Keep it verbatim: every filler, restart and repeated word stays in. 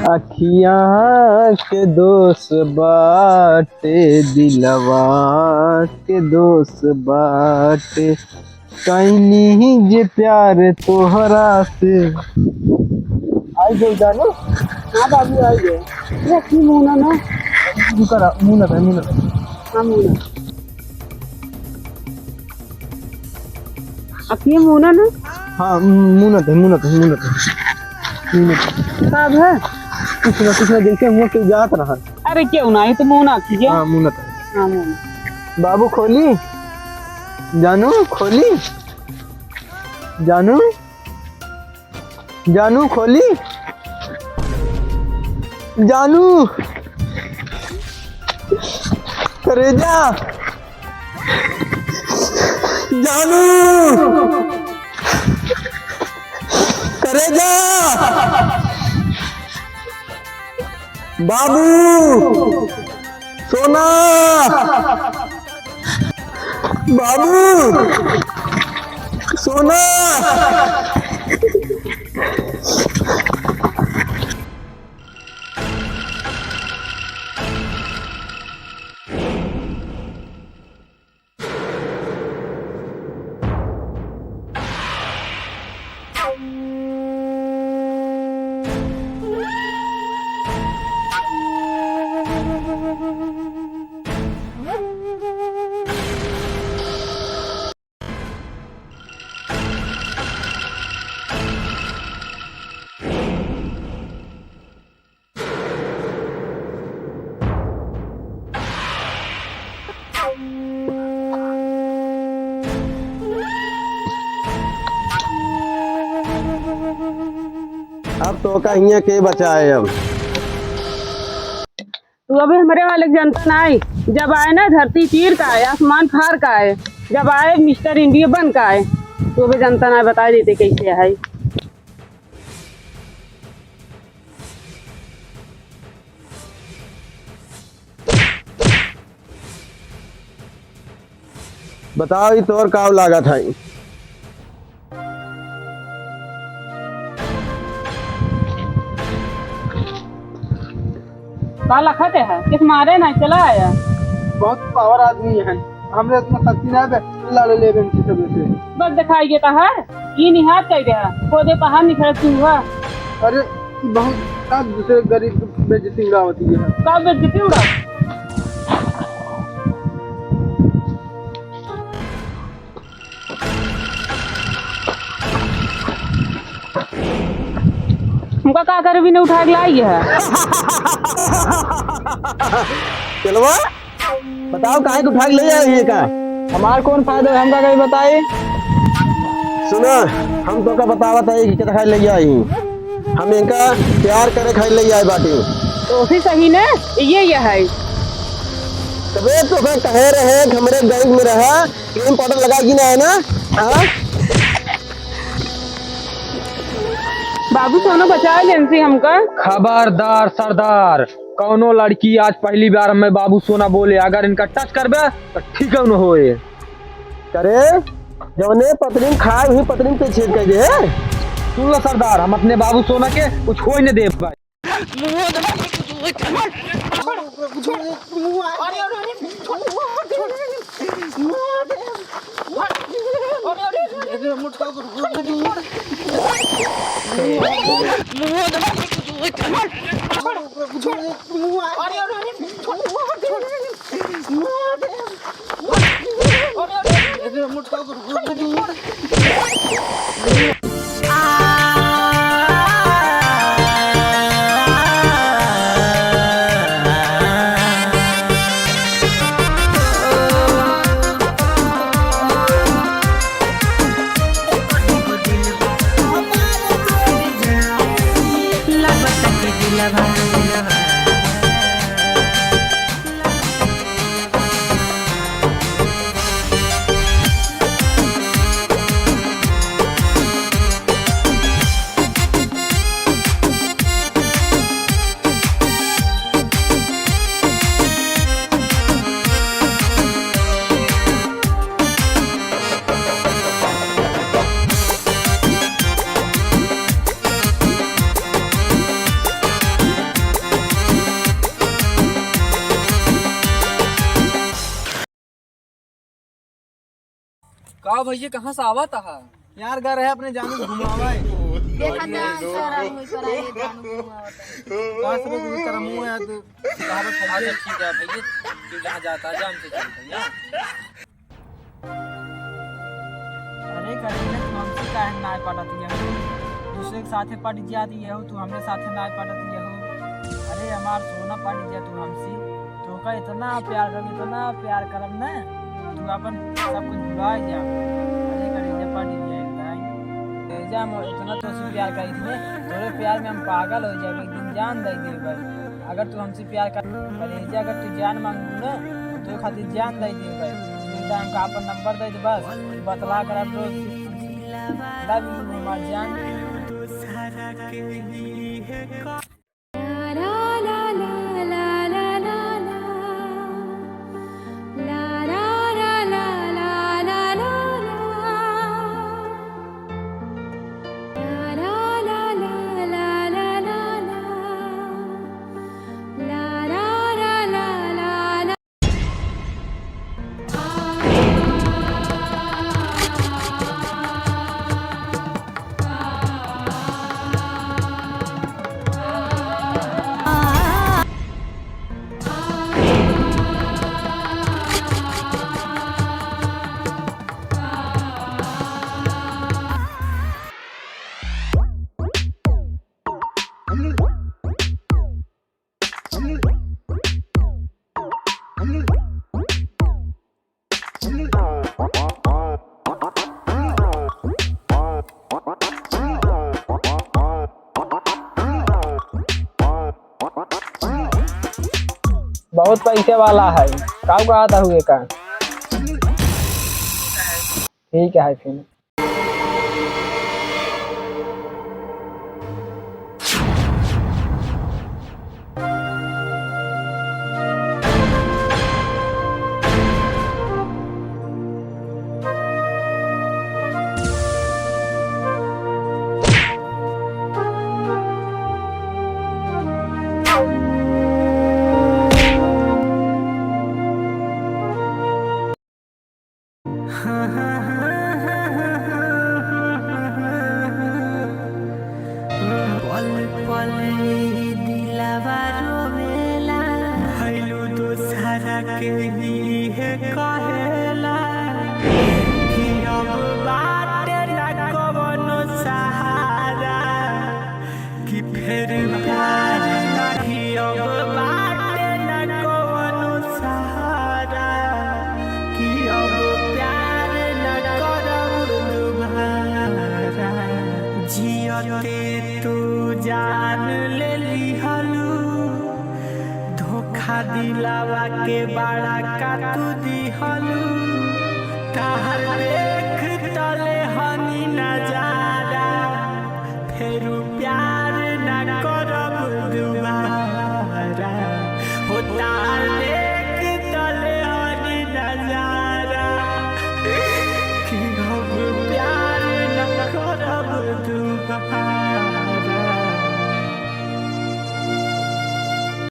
अखियाँ के दोष बाटे, दिलवा के दोष बाटे, कैनी जे प्यार तोहरा से। आई गई जानू? हाँ बाबू, आई गई। ये की मुँह ना ना? रुका ना, मुँह ना दे, मुँह ना दे। हाँ, मुँह ना। अब ये मुना ना? हाँ, मुना थे, मुना थे, मुना थे। मुना थे। का भा? कुछ ना, कुछ ना, जैसे हुआ कि जात रहा। अरे क्यों ना, ये तो मुना कीजिए। हाँ, मुना थे। हाँ, मुना। बाबू खोली, जानू खोली, जानू। जानू खोली, जानू, करेजा, जानू, करेजा, बाबू, सोना, बाबू, सोना। अब तोका हियाँ के बचाए अब? तू अबे हमरे वाले के जनता नाई। जब आए ना धरती चीर का आए, आसमान फार का आए, जब आए मिस्टर इंडिया बन का आए, तू अबे जनता नाई, बताए देते कैसे है। बताओ, ई तोर काव लागत है? का लखत है? किस मारे ना चला आया? बहुत पावर आदमी है, हमरे इतना शक्ति ना बे, लड़ लेबे इनसे सबसे। बस दिखाई देता है, ई निहार कह दे, खोदे पहाड़ निखरत तू हुआ। अरे, बहुत का दूसरे गरीब की बेइज्जती उड़ावती है। का बेइज्जती उड़ा? हमका का करे बिना उठा के लाई है? चलवा, बताओ काहे के उठा के ले आई है का? हमार कौन फायदा है, हमका कहीं बताई? सुना, हम तोका बतावत है कि कथा ले आई। हम इनका प्यार करे खाई ले आए बाटी। तो उसी सही ने, ये, ये है। तबे तो का कहे रहे कि हमरे गैंग में रहा, क्रीम पाउडर लगा कि ना है ना? हाँ? बाबू सोना बचा लेन से हमका। खबरदार सरदार, कौनो लड़की आज पहली बार हमें बाबू सोना बोले, अगर इनका टच करबे तो ठीक है न होए। करे, जौने पत्नी में खाए, वही पत्नी में छेद कर दे, हैं? सुन लो सरदार, हम अपने बाबू सोना के कुछ होए न देब भाई। का भैया, कहाँ से आवत हा? यार, गा रहे अपने जानू घुमावे। देखा जान, सारा मुँह पर आए जानू घुमावत है। बस रे, तू तेरा मुँह है, तू कहावत है। अच्छा, ठीक है भैया, तू जहाँ जाता है, जा, हमसे चल भैया। अरे करेजा, तू हमसे काहे नाय पटत यहो? दूसरे के साथे पट जात यहो, तू हमरे साथे नाय पटत यहो। अरे हमार सोना, पट जा तू हमसे। तोका इतना प्यार करब, इतना प्यार करब ना, तू अपन सब कुछ भुलाइ जा। अरे करेजा, पट जा एक दाई। करेजा, हम इतना तोसे प्यार करी थी, तोरे प्यार में हम पागल होइ जाबे, एक दिन जान दइ देबे। अगर तू हमसे प्यार कर, करेजा, अगर तू जान मांगबू ना, तो खातिर जान दइ देबे। तू तो हमका अपन नंबर दइ दे बस, बतला कर हम तो love you हमार जान। बहुत पैसे वाला है, काऊ कहत हुए का? ठीक है फिर। पल पल ई दिलवा रोवेला, भइलू दोसरा के इहे कहेला कि अब बाटे ना कवनो सहारा। कि फेर प्यार ना, कि अब बाटे ना कवनो सहारा, कि अब प्यार ना करब दोबारा। जियते तू जान ले लिहलू, धोखा दिलावा के बड़ा का तू दिहलू।